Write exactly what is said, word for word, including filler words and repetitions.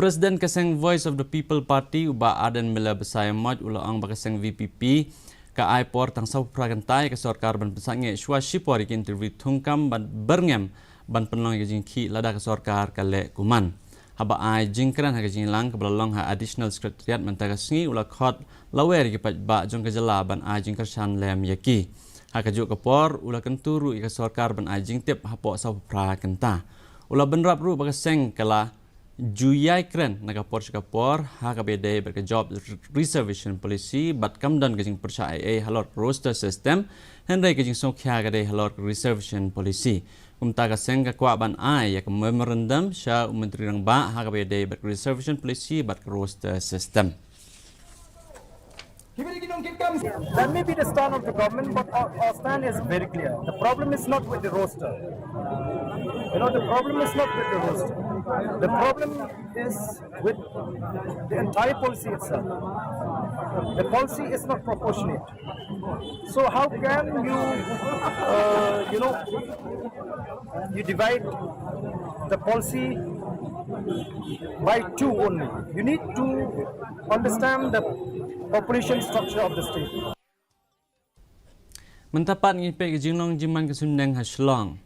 President ka seng Voice of the People Party, u Bah Ardent Miller Basaiawmoit, u la ong ba ka seng V P P ka ai por tang saw phra kynta ïa ka sorkar ban pynsangeh shuwa shipor ïa ki interview thungkam ban byrngem ban pynlong ïa ka jingkhih lada ka sorkar ka leh kumne. Haba ai jingkren ha ka jingïalang kaba la long ha Additional Secretariat mynta ka sngi, u la khot lawei ïa ki paidbah jong ka jylla ban ai jingkyrshan lem ïa ki. Ha kajuh ka por, u la kyntu ruh ïa ka sorkar ban ai jingtip hapoh saw phra kynta. U la bynrap ruh ba ka seng ka la ju ïai kren na ka por sha ka por ha kaba ïadei bad ka Job Reservation Policy bad kam don ka jingpyrshah ei ei halor ka roster system, hynrei ka jingsngewkhia ka dei halor ka reservation policy. Kumta ka seng ka kwah ban ai ïa ka memorandum sha u Myntri Rangbah ha kaba ïadei bad ka reservation policy bad ka roster system. That may be the stand of the government, but our, our stand is very clear. The problem is not with the roster. You know, the problem is not with the roster. The problem is with the entire policy itself. The policy is not proportionate. So how can you, uh, you know, you divide the policy by two only? You need to understand the population structure of the state. Mynta pat ngin peit ka jinglong jingman ka suiñbneng ha Shillong.